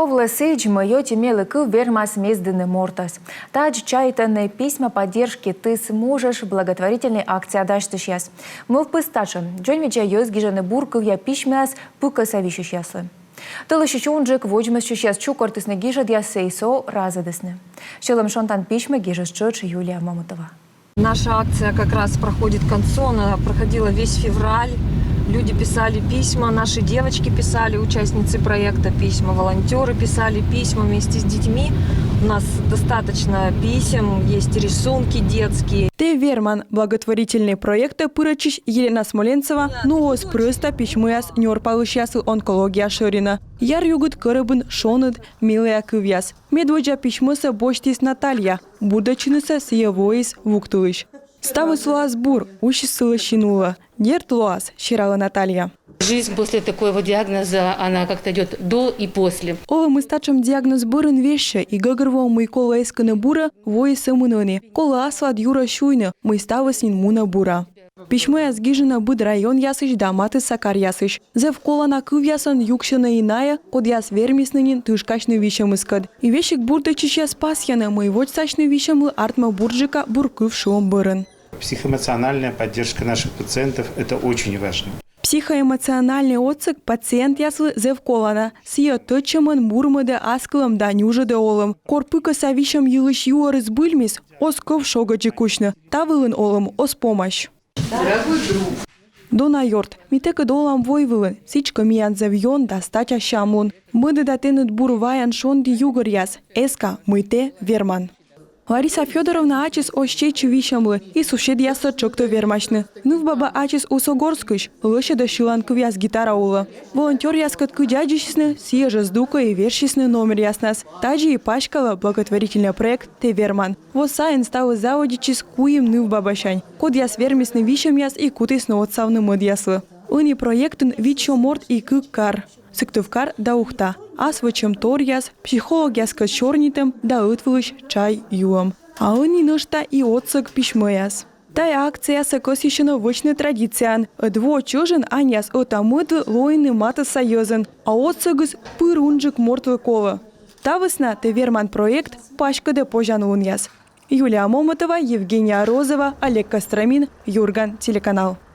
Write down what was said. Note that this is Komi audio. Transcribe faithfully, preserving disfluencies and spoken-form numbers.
Овлӧ сідз, мый ӧти мелі кыв вермас мездыны мортӧс. Тадз чайтӧны «Письма поддержки ты сможешь» благотворительнӧй акция дасьтысьяс. Мӧвпыс татшӧм: дзоньвидза йӧз гижӧны бур кывъя письмӧяс пыкӧса висьысьяслы. Тӧлысьысь унджык водзмӧстчысьяс чукӧртісны гижӧдъяссӧ и со разӧдісны. Сьӧлӧм шонтан письмӧ гижис тшӧтш Юлия Момотова. Наша акция как раз проходит к концу, она проходила весь февраль. Люди писали письма, наши девочки писали, участницы проекта, письма, волонтеры писали письма вместе с детьми. У нас достаточно писем, есть рисунки детские. «Тэ верман» благотворительнӧй проектӧ пырӧдчысь Елена Смоленцева нуӧс прӧста письмӧяс нёрпалысьяслы онкология шӧринӧ. Яръюгыд кӧрӧбын шоныд, мелія кывъяс. Медводдза письмӧсӧ босьтіс Наталья. Бурдӧдчынысӧ сійӧ воис Вуктылысь. «Ставыс лоас бур, усис сылы син улӧ. Дерт, лоас», — сералӧ Наталья. Жизнь после такого диагноза, она как-то идет до и после. Олӧмыс татшӧм диагноз бӧрын вежсьӧ, и гӧгӧрвоӧ, мый колӧ эскыны бурӧ, воис сӧмын ӧні. Колӧ аслад юрӧ сюйны, мый ставыс нин мунӧ бура. Письмӧяс гижӧны быд районъясысь да матысса каръясысь. Зэв колана кывъясӧн юксьӧны и найӧ, кодъяс вермисны нин тышкасьны висьӧмыскӧд. И весиг бурдӧдчысьяс пасйӧны, мый водзсасьны висьӧмлы артмӧ бурджыка бур кыв шуӧм бӧрын. Психоэмоциональная поддержка наших пациентов — это очень важно. Психоэмоциональнӧй отсӧг пациентъяслы зэв колана. Сійӧ тӧдчӧмӧн мурмӧдӧ аскылӧм да нюжӧдӧ олӧм. Кор пыкӧса висьӧм йылысь юӧр збыльмис, оз ков шогӧдзыд кусьны. Та вылын олӧм оз помась. Дона ёрт, ми тэкӧд олам войвылын, сідзкӧ, миян зэв ён да статя сямлун. Мӧдӧда тэныд бур ваян шонді югӧръяс, эска, мый тэ верман. Лариса Фёдоровна ачыс оз чеччы висьӧмлы и суседъяссӧ тшӧктӧ вермасьны. Нывбаба ачыс Усогорскысь, лӧсьӧдӧ сьылан кывъяс гитара улӧ. Волонтёръяскӧд кыдз аддзысисны, сійӧ жӧ здукӧ и верстчисны номеръяснас. Тадзи и паськалӧ благотворительнӧй проект «Тэ верман». Во сайын ставыс заводитчис куим нывбабасянь, кодъяс вермисны висьӧмъяс и кутісны отсавны мӧдъяслы. Ӧні проектын вит сё морт и кык кар: Сыктывкар да Ухта. Ас вӧчӧмторъяс, психологъяскӧд сёрнитӧм да ӧтвылысь чай юӧм. А ӧні нӧшта и отсӧг письмӧяс. Тайӧ акциясӧ кӧсйысьӧны вӧчны традицияӧн, ӧд во чӧжӧн аньяс ӧта-мӧдлы лоины матысса йӧзӧн, а отсӧгыс пыр унджык мортлы колӧ. Та вӧсна «Тэ верман» проект паськӧдӧ позянлунъяс. Юлия Момотова, Евгения Розова, Олег Костромин, «Юрган» телеканал.